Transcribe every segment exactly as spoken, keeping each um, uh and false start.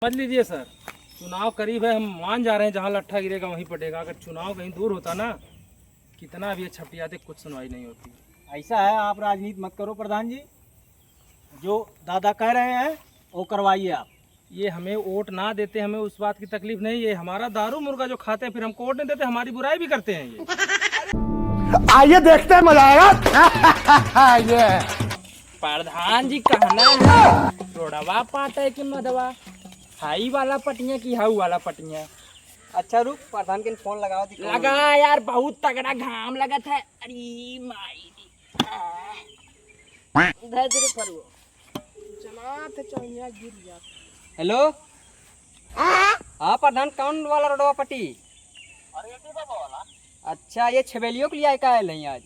समझ लीजिए सर, चुनाव करीब है, हम मान जा रहे हैं, जहाँ लट्ठा गिरेगा वहीं पटेगा। अगर चुनाव कहीं दूर होता ना, कितना भी ये छपटियाते, कुछ सुनवाई नहीं होती। ऐसा है, आप राजनीति मत करो प्रधान जी, जो दादा कह रहे हैं वो करवाइए आप। ये हमें वोट ना देते, हमें उस बात की तकलीफ नहीं, ये हमारा दारू मुर्गा जो खाते हैं, फिर हमको वोट नहीं देते, हमारी बुराई भी करते हैं ये। आइए देखते हैं, मजा आएगा। ये प्रधान जी कहना है, रोडवा पाटे के मदवा, हाई वाला पटिया की हाउ वाला पटिया। अच्छा रुक, प्रधान के फोन लगाओ दी। लगा यार, बहुत तगड़ा घाम लगत है। अरे माई रे। धर दे रे फरुआ। चला थे चौनिया गिर गया। हेलो, हाँ प्रधान, कौन वाला रोडवा पटी? अच्छा, ये छबेलियों के लिए आए का आयल हैं आज?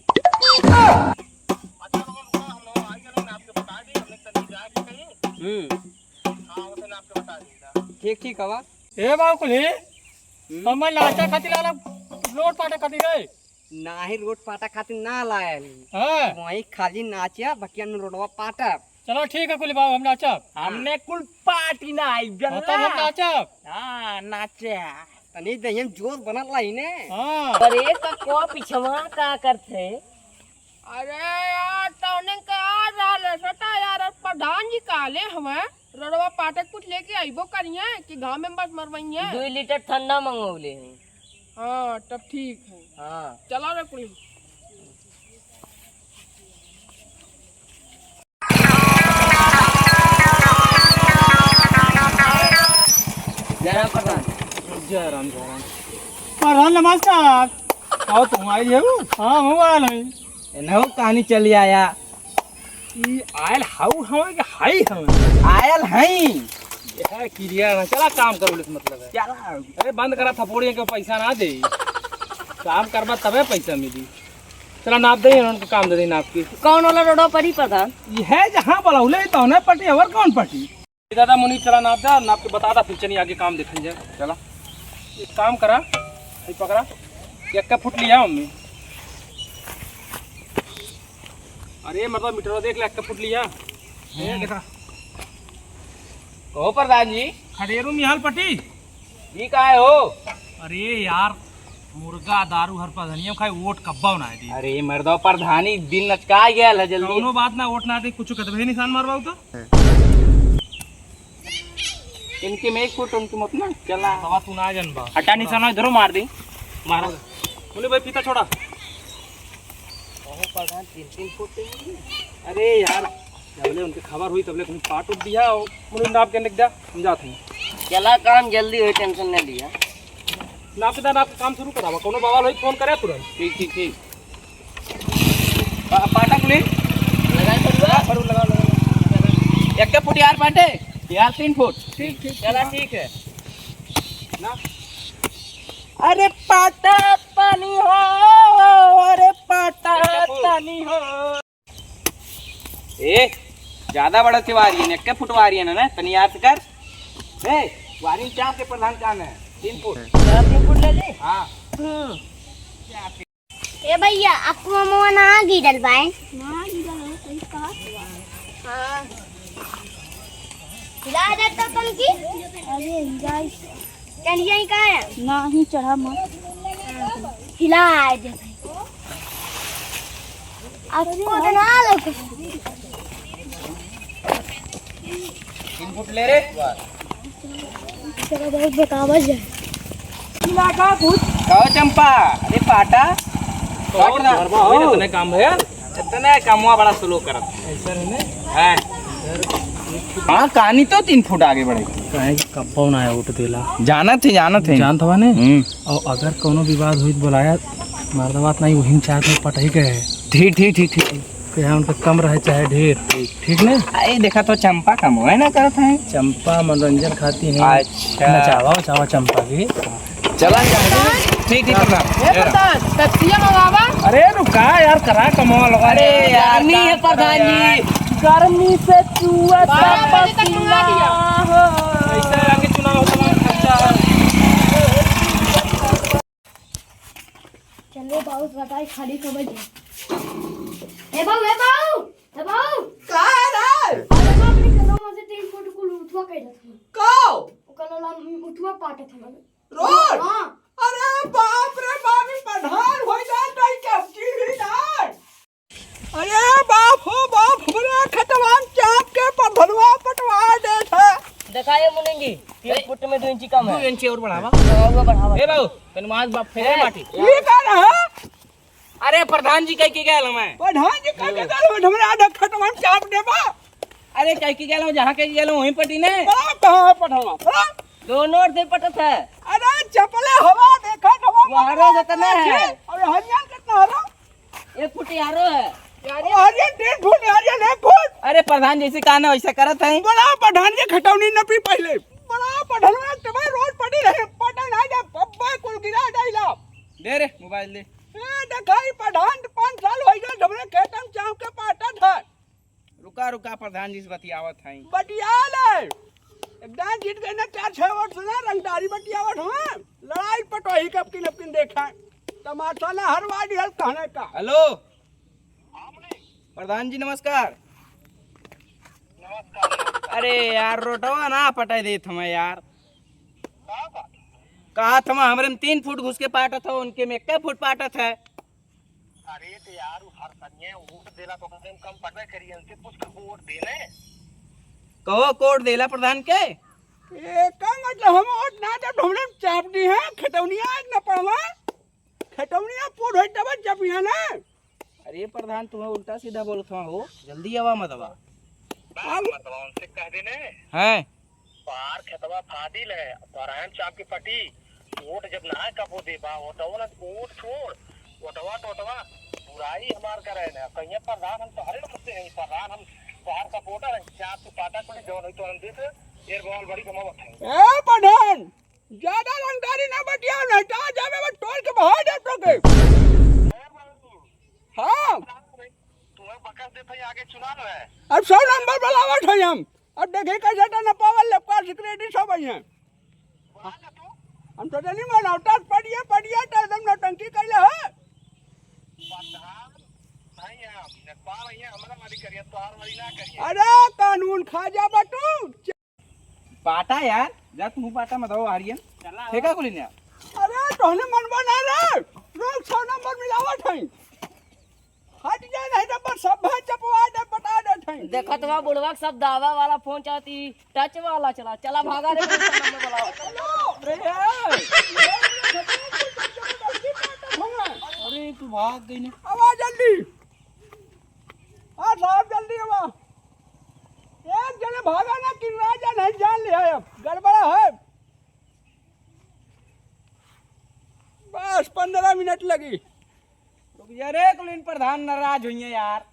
हम्म। ठीक, ठीक हवा। ए बाबू कुली, हम्म? हमें नाचा खातिर आला रोड पाटा खातिर है। नाही, रोड पाटा खातिर ना लायल। हाँ। वहीं खाली नाचा, बकिया में रोडवा पाटा। चलो ठीक है कुली बाबू, हम नाचब। हमने कुल पार्टी ना आई, हाँ, तब हम नाचब। हाँ, नाचे। तनी दहियन जोर बनल रही ने। हाँ। अरे तो को पिछवा का करते? अरे यार, तौने का आ रहल है सटा यार, और प्रधान जी कहले हमें रोडवा पाटक कुछ लेके अइबो करिए कि घाम में बस मरवइए। दुई लीटर ठंडा मंगौले हैं। हाँ, तब ठीक है। हाँ। चला रे कुली। जय राम प्रधान। जय राम, जय राम। प्रधान नमस्कार। आओ, तुम आइल हो? हाँ, हम आइल हई। एनहु कहानी चली आया। ई आयल हऊ हवे कि हई हवे? आयल हई। यह किरिया ना, चला काम कर बोले से मतलब है। चला। अरे बंद करा थपोड़िया के पैसा ना दे। काम करबा तबे पैसा मिली। चला नाप दे, उनको काम दे दे नाप के। कौन वाला रोडवा पड़ी प्रधान? यह जहाँ बोलौले तौने पटी, और कौन पटी? ए दादा मुनीब, चला नाप दा, नाप के बता दा, फिर चली आगे काम देखल जाए। चला। एक काम करा, ये पकड़ा, एक्का फुट लिया मम्मी। अरे मतलब मीटरवा देख ले, एक्का फुट लिया। ये देखा। कहो प्रधान जी। खडेरू मिहाल पटी। ई का है हो? अरे यार, मुर्गा दारू हर प्रधानिया खाए, वोट कब्बा ना है दी। अरे मर्दवा, प्रधानी दिन नचका गया है जल्दी। कौनो बात ना, वोट ना दे, कुछ कदम ही निशान मारवाऊ तो। इनके में एक फुट, उनके मत ना। चला। बाबा तू ना जानबा। हटा निशान इधरो मार दे। मारा। बोले भाई पीता छोड़ा। ओहो प्रधान, तीन तीन फुट के हैं। अरे यार, जबले उनके खबर हुई तबले कहीं पाट उठ दिया और मुनीब नाप के लिख दिया, हम जाते हैं। चला काम जल्दी होई, tension न लिया। नाप के दा, नाप के काम शुरू करावा, कोनो बवाल होई फोन करे तुरंत। ठीक, ठीक, ठीक। पा-, पाटा कुली। लगा फरू, लगा, लगा, लगा। एक फुट यार पाटे, यार तीन फुट। ठीक, ठीक, चला ठीक। ठीक है। ना। अरे पाटा तनी हो, अरे पाटा तनी हो। ए, ज्यादा बड़ा तिवारी है, एक्के फुट वारी है ना, ना, तनी याद कर। ए, वारी चाप के प्रधान कान है, तीन फुट। चला, तीन फुट ले ले। हाँ। हम्म। ए भैया, आपको ममवा ना गिरल बाए? ना गिरल हो, सही कहा। हाँ। हिला दे तो तुम की? अरे, हिला। चढ़िया ही का है? ना ही चढ़ा मत। हिला दे भाई। अब खुद ना लो। इनपुट ले रे। चलो, बहुत बतावा जाए। इलाका भूत। कहो चंपा, अरे पाटा। कहो ना। गरबा हो। इतने काम है यार। इतने कमवा बड़ा स्लो करत। ऐसा है ना? हाँ। हाँ, कहानी तो तीन फुट आगे बढ़े। काहे कि कब्बो ना उठ देला। जानत है, जानत है। जानत हवा ने? हम्म। और अगर कोनो विवाद होई त बोलाया, मर्दवा त नहीं, वही चार में पटही के है। ठीक, ठीक, ठीक, ठीक। चाहे उनका कम रहे, चाहे ढेर। ठीक ने? आई देखा तो चंपा कम है ना करत है। चंपा मनोरंजन खाती है। अच्छा। नचावा, उचावा चंपा की। चला जा। ठीक, ठीक, प्रधान। ए प्रधान, टैक्सिया मंगावा। अरे रुका यार, करा कमावा लगा। अरे यार, गर्मी है प्रधान जी। गर्मी से चुआ बारह बजे तक मंगा दिया। हो। ऐसे आगे चुनाव होता है, खर्चा है। चलो बाबू, बताई खाली खबर दे। ए बाबू, ए बाबू, ए बाबू। का है रे? अरे बाप रे, चलो मुझे तीन फुट को लूटवा कह रहा था। को? हम उठुआ पाटत हमारे। रोड? हाँ। अरे बाप रे बाप, ई प्रधान होइ जात है, चमकी ही ना। अरे बाप हो बाप, हमरा खेतवा में चाप के पधरवा पटवा देत है। देखा ये मुनिंगी, तीन फुट में दो इंची कम है। दो इंची और बढ़ावा। हाँ, वो बढ़ावा। ए बाबू, तन मास बाप फेरे ए, माटी। ये का रहा? अरे प्रधान जी कह के गए हमें। प्रधान जी कह के गए हमें, हमरा आधा खेतवा में चाप देबा। अरे कह के गए, जहाँ कह के गए वहीं पटी ने। बड़ा कहाँ है पटवा? बड़ा। दोनों ओर से पटत है। अरे चपले हवा देखत हवा। वहारो से तना है। अरे हरियाल कितना हरा? एक फुट यारो है। अरे हरियाल डेढ़ फुट, हरियाल एक फुट। अरे प्रधान जैसे कहा ना वैसे करत है। बड़ा प्रधान के खटौनी न पी पहले। बड़ा प्रधान में तुम्हें रोज पड़ी रहे, पता ना जा पब्बा कुल गिरा डाइला। दे रे मोबाइल दे। ए देखाई प्रधान पाँच साल हो गए, हमरे खेतन चाव के पाटा था। रुका, रुका, प्रधान जी से बतियावत हई। बतिया ले। एकदम जीत गए ना, चार छह वोट से ना, रंगदारी बतियावत हूँ। लड़ाई पटोही कब की नपकिन देखा। तमाशा ना हरवा दिहल कहने का। हेलो। प्रधान जी नमस्कार। अरे यार, रोडवा ना पटाई देत हमें यार। कहा था हमरे में तीन फुट घुस के पाटत है, उनके में एक फुट पाटत है। अरे तो यार, उ हर सनिये वोट देला तो ओकरे में कम पड़बे करी, इनसे पूछ के वोट देने। कहो, कोड देला प्रधान के? ए, का मतलब, हम वोट ना देब, हमरे में चाप दी है, खेतौनिया आज न पड़वा, खेतौनिया पूर होई तब जब यहाँ ना। अरे प्रधान, तुम्हें उल्टा सीधा बोलत हवा हो, जल्दी आवा मत आवा। बात मत आवा, उनसे कह देने। हैं? पार खेतवा फादिल है, तोहरा हम चाप के पटी। वोट जब ना कबो देबा, वोटवा ना, वोट छोड़, वोटवा टोटवा, बुराई हमार करे ना। कहिए प्रधान हम तोहरे नाम से हैं, प्रधान हम तोहार सपोर्टर हैं, चाप के पाटा पड़ी, जौन होई तो हम देख, एयर बॉल बड़ी जमावत हैं। ए प्रधान, ज्यादा रंगदारी ना बतियाओ, नहीं तो आ जावे, मैं तोड़ के बहा दे तोके। हाँ। तुम्हें बकस देते हैं, आगे चुनाव है। अब सौ नंबर बुलावत है हम। अब देखे कैसे तो न पावल, लपका सिक्योरिटी सब आई हैं। हम तो जनी मनौता पड़िए, पड़िए तो एकदम नौटंकी कैले है। प्रधान नहीं है, हम नेपाल नहीं है, हमरा वाली करिए, तोहार वाली ना करिए। अरे कानून खा जा बटू। पाटा यार, जा तू पाटा में दो हारियन। चला। ठेका को लेने आ। अरे तोहने मनवा ना रे, लोग सौ नंबर मिलावत हैं। हट जा, नहीं तो बस सब भाई चपवा दे, बता दे ठाई। देखत बा बुढ़वा के सब दावा वाला फोन चाहती, टच वाला चला, चला भागा रे, पुलिस वाला नंबर बुलाओ। चलो, रे, ए। अरे, तू भाग गई ना। आवा जल्दी। आ साहब, जल्दी आवा। एक जने भागा ना कि राजा नहीं जान लिया है, अब गड़बड़ा है। बस पन्द्रह मिनट लगी। रुक जा रे, कुलीन प्रधान नाराज हुई है यार।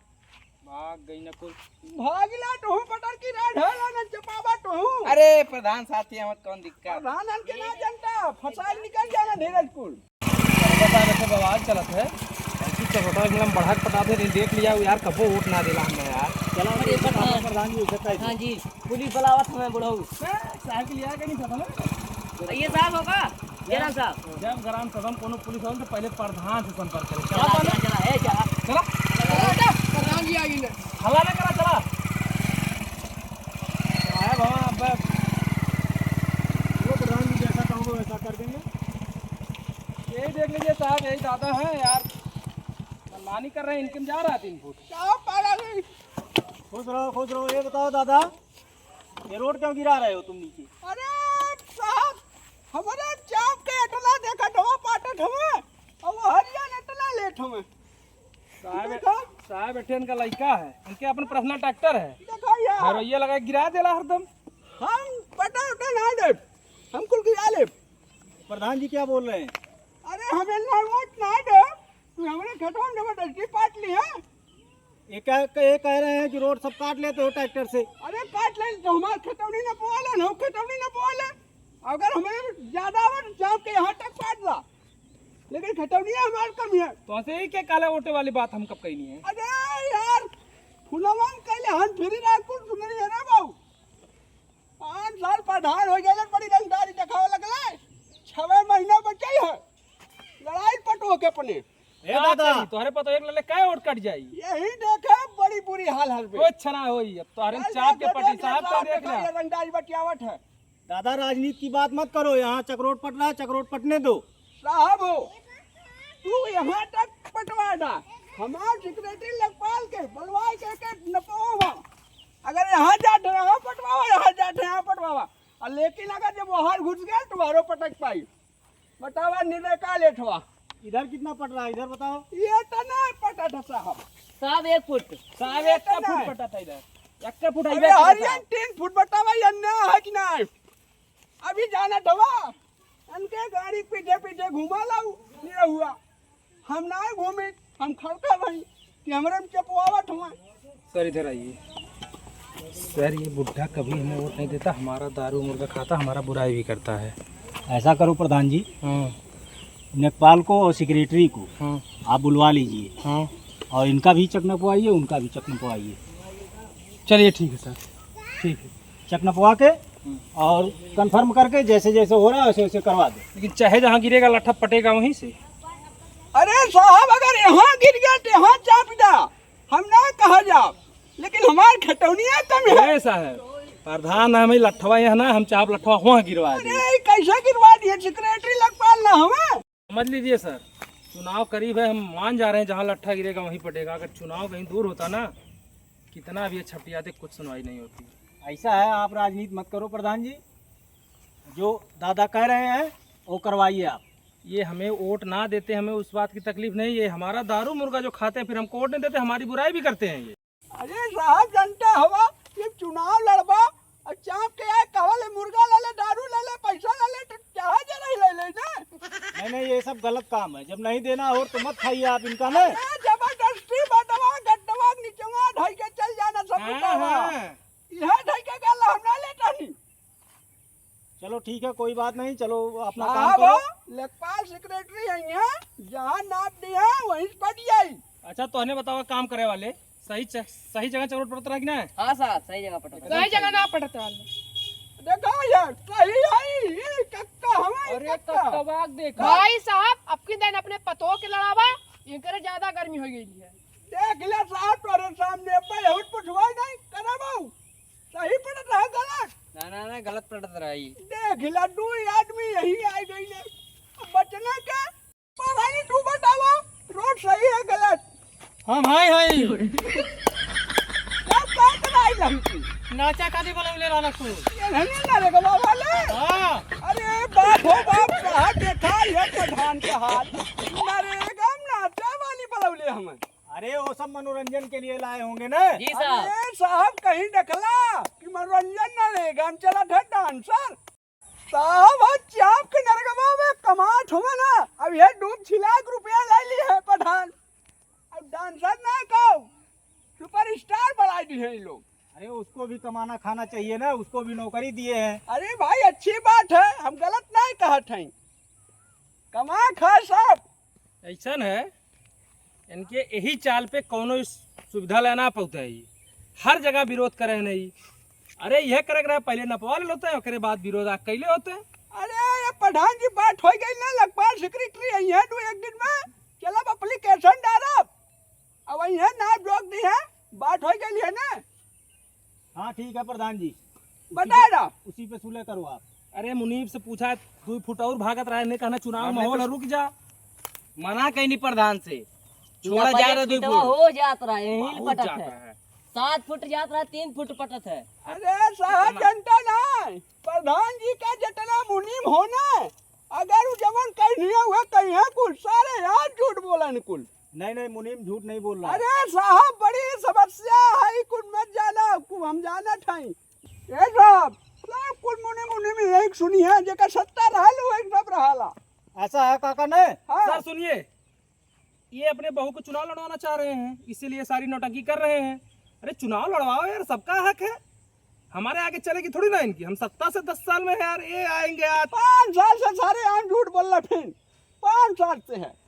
भाग गई ना कुल। भागला तो हूँ, पटर की राड है ना, चपावा तो हूँ। अरे प्रधान साथी, हम कौन दिक्कत? प्रधान हमके ना जनता, फसाइल निकल जाना धीरज कुल। बता, वैसे बवाल चलत है। ऐसी चौथा एकदम बढ़ा के पटा दे, देख लिया यार, कबो वोट ना देला हमने यार। चला, अरे, प्रधान, प्रधान जी, उसे कह दे। हाँ जी, पुलिस बुलावत हमें बुढ़ऊ। साइकिल लिया के नहीं पता ना? ये साहब होगा, जयराम साहब। जब ग्राम सभा में कोनो पुलिस हो तो पहले प्रधान से संपर्क करे। चला, चला, चला, चला, ए, चला। चला। चला, प्रधान जी आ गए। हल्ला ना करा, चला। आया बाबा, अब वो प्रधान जी जैसा कहोगे वैसा कर देंगे। यही देख लीजिए साहब, यही दादा हैं यार, मनमानी कर रहे हैं, इनके में जा रहा है तीन फुट। क्या पागल है? खुश रहो, खुश रहो। ये बताओ दादा, ये रोड क्यों गिरा रहे हो तुम नीचे? अरे साहब, हमारे चाप के इतना देखा ढवा पाटत हमें, अब हरिया इतना लेट हमें। साहब, देखा? साहब, एठे इनका लड़का है, इनके अपन पर्सनल ट्रैक्टर है। देखा यार। भैरैया लगा के गिरा देला हरदम। हम पटा उटा ना देब, हम कुल गिरा लेब। प्रधान जी क्या बोल रहे हैं? अरे, हमें ना वोट ना देब, तू हमारे खेतवा में जबरदस्ती पाट ली है। ये कह, ये कह रहे हैं कि रोड सब काट लेते हो ट्रैक्टर से। अरे, काट ले तो हमारे खेतौनी ना पोले, ना खेतौनी ना पोले। अगर हमें ज्यादा हो तो चाप के यहाँ तक पाट ला, लेकिन खेतौनिया हमार कम है। तो ऐसे ही क्या काला वोटे वाली बात हम कब कहनी है? अरे यार, फुलवन कहले हम फिर राजपुर सुनरी है ना बाबू। पाँच साल प्रधान हो गए, बड़ी रंगदारी दिखावे लगले। छवे महीना बचे है, लड़ाई पटो के अपने। ए का दादा। करी? तोहरे पर तो एक लले कै वोट कट जाई। यही देखे, बड़ी बुरी हाल हल पे। कुछ ना होई, अब तोहरे कल चाप के देख पटी ले, साहब तो साहब देख देखा, ले। ये रंगदारी बतियावत है। दादा, राजनीति की बात मत करो, यहाँ चकरोट पट रहा है, चकरोट पटने दो। साहब हो, तू यहाँ तक पटवा दा, हमार सेक्रेटरी लेखपाल के बलवाई के, के नपवावा। अगर यहाँ जात है, यहाँ पटवावा, यहाँ जात है, यहाँ पटवावा। और लेकिन अगर जब वहाँ घुस गया, तुम्हारो पटक पाई। बतावा, निरे का लेट हुआ? इधर कितना पट रहा है, इधर बताओ। ये तो नहीं पटा था साहब। साहब, एक फुट। साहब, ये एक तो फुट नहीं। पटा था इधर। एक फुट है अरे इधर हरियन साहब। तीन फुट बतावा, ये ना है कि नहीं? अभी जाना था वहाँ। इनके गाड़ी पीछे पीछे घुमा लाऊ, निरे हुआ। हम ना घूमे, हम खड़का भाई कि हमरे में चपवावत हुआ। सर, इधर आइए। सर, ये बुढ़ा कभी हमें वोट नहीं देता, हमारा दारू मुर्गा खाता, हमारा बुराई भी करता है। ऐसा करो प्रधान जी, हाँ। लेखपाल को और सेक्रेटरी को हाँ। आप बुलवा लीजिए। हाँ। और इनका भी चेक नपवाइए, उनका भी चेक नपवाइए। चलिए, ठीक है सर, ठीक है। चेक नपवा के हम्म। और कंफर्म करके जैसे जैसे हो रहा है वैसे वैसे करवा दे। लेकिन चाहे जहाँ गिरेगा लट्ठा, पटेगा वहीं से। अरे साहब, अगर यहाँ गिर गया तो यहाँ चाप दा, हम ना कहा जाब, लेकिन हमार खटौनिया कम है। ए साहब, प्रधान हम ही लट्ठवा यहाँ ना, हम चाप लट्ठवा हुआ गिरवा दे। अरे, कैसे गिरवा दिए? सेक्रेटरी लेखपाल ना हमें। समझ लीजिए सर, चुनाव करीब है, हम मान जा रहे हैं, जहाँ लट्ठा गिरेगा वहीं पटेगा। अगर चुनाव कहीं दूर होता ना, कितना भी अच्छा पियाते, कुछ सुनवाई नहीं होती। ऐसा है, आप राजनीति मत करो प्रधान जी, जो दादा कह रहे हैं वो करवाइए आप। ये हमें वोट ना देते, हमें उस बात की तकलीफ नहीं, ये हमारा दारू मुर्गा जो खाते हैं, फिर हमको वोट नहीं देते, हमारी बुराई भी करते हैं ये। अरे साहब, जनता हवा, ये चुनाव लड़बा और चाप के आए, कहवा ले मुर्गा ले ले, दारू ले ले, पैसा ले ले, तो चाहे जरा ही ले ले ना। नहीं, नहीं, ये सब गलत काम है। जब नहीं देना हो तो मत खाइए आप इनका ना। अरे जबरदस्ती बटवा, गड्ढवा, निचवा ढाई के चल जाना सब हाँ, बतावा। हाँ। यह ढाई के गाला हम ना लेता नहीं। चलो ठीक है, कोई बात नहीं, चलो अपना काम हाँ, करो। वो लेखपाल सेक्रेटरी है यहाँ, जहाँ नाप दिया वहीं से पट जाई। अच्छा, तो हने बतावा, काम करे वाले सही च-, सही जगह चकरोट पटत रहा कि ना? हाँ साहब, सही जगह पटत रहा। सही जगह ना पटत रहा। देखो यार, सही है, ये कक्का हमारे अरे कक्का। कक्का बाग देखा। भाई साहब, अब की दिन अपने पतोह के लड़ावा, इनकरे ज्यादा गर्मी हो गई है। देख ले साहब, तोरे सामने बहुत कुछ हुआ नहीं, करे बाऊ। सही पड़त रहा गलत? ना, ना, ना, गलत पड़त रहा ई। देख ला, दू आदमी यही आ गई ने। बचना का? पर भाई तू बतावा, रोड सही है गलत? हम हाय हाय। क्या बात भाई लड़की? नाचा का दी बोलवले रहला तू? ये नहीं ना रे गवा वाले। हाँ। अरे बाप हो बाप, कहा देखा ये प्रधान के हाल। नरेगा में नाचा वाली बोलवले हमें। अरे, वो सब मनोरंजन के लिए लाए होंगे ना? जी साहब। अरे साहब, कहीं देखला कि मनोरंजन ना लेगा, हम चला था डांसर। साहब, आज चाप के नरगवा में कमात हुआ ना, अब ये डूब छिला के रुपया ले लिए है प्रधान। अब डांसर ना कहो, सुपरस्टार बना दिए हैं ये लोग। अरे, उसको भी कमाना खाना चाहिए ना, उसको भी नौकरी दिए हैं। अरे भाई, अच्छी बात है, हम गलत नहीं कहत हैं, कमा खा सब। ऐसन है, इनके यही चाल पे कौनो सुविधा लेना पौते है, हर जगह विरोध करे हैं नहीं। अरे यह करे करे पहले नपवा ले होते हैं, ओकरे बाद विरोध आ कैले होते हैं। अरे ये प्रधान जी, बात हो गई ना, लेखपाल सेक्रेटरी आई है दो एक दिन में, चलब एप्लीकेशन डालब, अब आई है ना जोक दी है, बात हो गई है ना। हाँ, ठीक है प्रधान जी। बता उसी पे, रहा। उसी पे सुलह करो आप। अरे मुनीब से पूछा, दो फुट और भागत रहा है, नहीं कहना चुनाव माहौल है, रुक जा। मना कहीं नहीं प्रधान से, छोड़ा जा रहा दो फुट। हो जात रहा है, यहीं बहुत पटत जाता है। है। सात फुट जात रहा, तीन फुट पटत है। अरे साहब, जनता ना, प्रधान जी का जितना मुनीम होना, अगर वो जवन कहीं नहीं हुआ, कहीं है कुल, सारे यार झूठ बोलन कुल। नहीं, नहीं, मुनीम झूठ नहीं बोल रहा है। अरे साहब, बड़ी समस्या है, कुल मत जाना, कुल हम जानत हई। ए साहब, सब कुल मुनीम, मुनीम यही सुनी है, जेकर सत्ता रहल, वही सब रहला। ऐसा है काका ने? हाँ। सर सुनिए, ये अपने बहू को चुनाव लड़वाना चाह रहे हैं, इसीलिए सारी नौटंकी कर रहे हैं। अरे चुनाव लड़वाओ यार, सबका हक है। हमारे आगे चलेगी थोड़ी ना इनकी, हम सत्ता से दस साल में यार, ये आएंगे आज। पाँच साल से सारे यहाँ झूठ बोल रहे फिर, पाँच साल से है।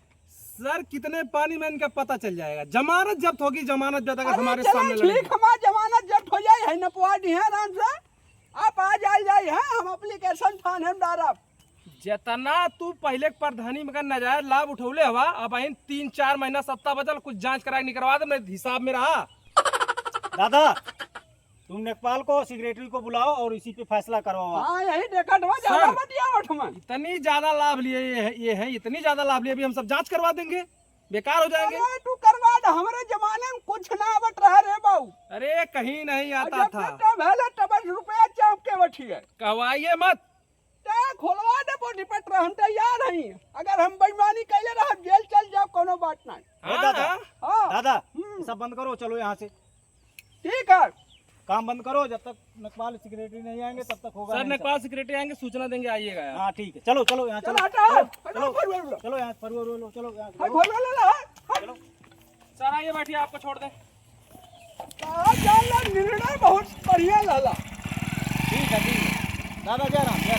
सर, कितने पानी में इनका पता चल जाएगा। जमानत जब्त होगी, जमानत जब्त अगर अरे हमारे चलो सामने ठीक, लड़ेगी। हमार जमानत जब्त हो जाए है, नपवा दी है आराम से। आप आ जाए, जाए है, हम एप्लीकेशन थाने में डालब। जितना तू पहले के प्रधानी में का नाजायज लाभ उठौले हवा, अब आइन तीन चार महीना सत्ता बचल, कुछ जांच करा के निकलवा दे, नहीं हिसाब में रहा। दादा, तुम लेखपाल को, सेक्रेटरी को बुलाओ और इसी पे फैसला करवाओ आप। हाँ, यही देखत हो, ज्यादा सर, मत आवा ओठ में। इतनी ज्यादा लाभ लिए ये है, ये है, इतनी ज्यादा लाभ लिए, अभी हम सब जांच करवा देंगे, बेकार हो जाएंगे। अरे तू करवा दे, हमरे जमाने में कुछ ना आवत रहा रे बाबू। अरे कहीं नहीं आता था। जब तक भले तब रुपया चाप के बैठी है। कहवाइए मत। ते खोलवा दे, वो निपट रहा, हम तैयार हई। अगर हम बेईमानी कैले रहा, जेल चल जाओ, कोनो बात नहीं। ए हाँ, दादा, हाँ। हाँ। दादा, हम्म। ये सब बंद करो, चलो यहाँ से। ठीक है। काम बंद करो, जब तक लेखपाल सेक्रेटरी नहीं आएंगे, तब तक होगा सर, नहीं सब। लेखपाल सेक्रेटरी आएंगे, सूचना देंगे, आइएगा आप। हाँ, ठीक है, चलो, चलो यहाँ, चलो, चलो, हटाओ, चलो, हटाओ, चलो, फरुआ, फरुआ। चलो यहाँ, फरुआ, फरुआ लो, चलो यहाँ, हाँ, चलो। फरुआ लो, लो, हाँ। चलो। सर, आइए, बैठिए, आपको छोड़ दें। का जान ला, निर्णय बहुत बढ़िया लाला। ठीक है, ठीक है। दादा जय राम, जय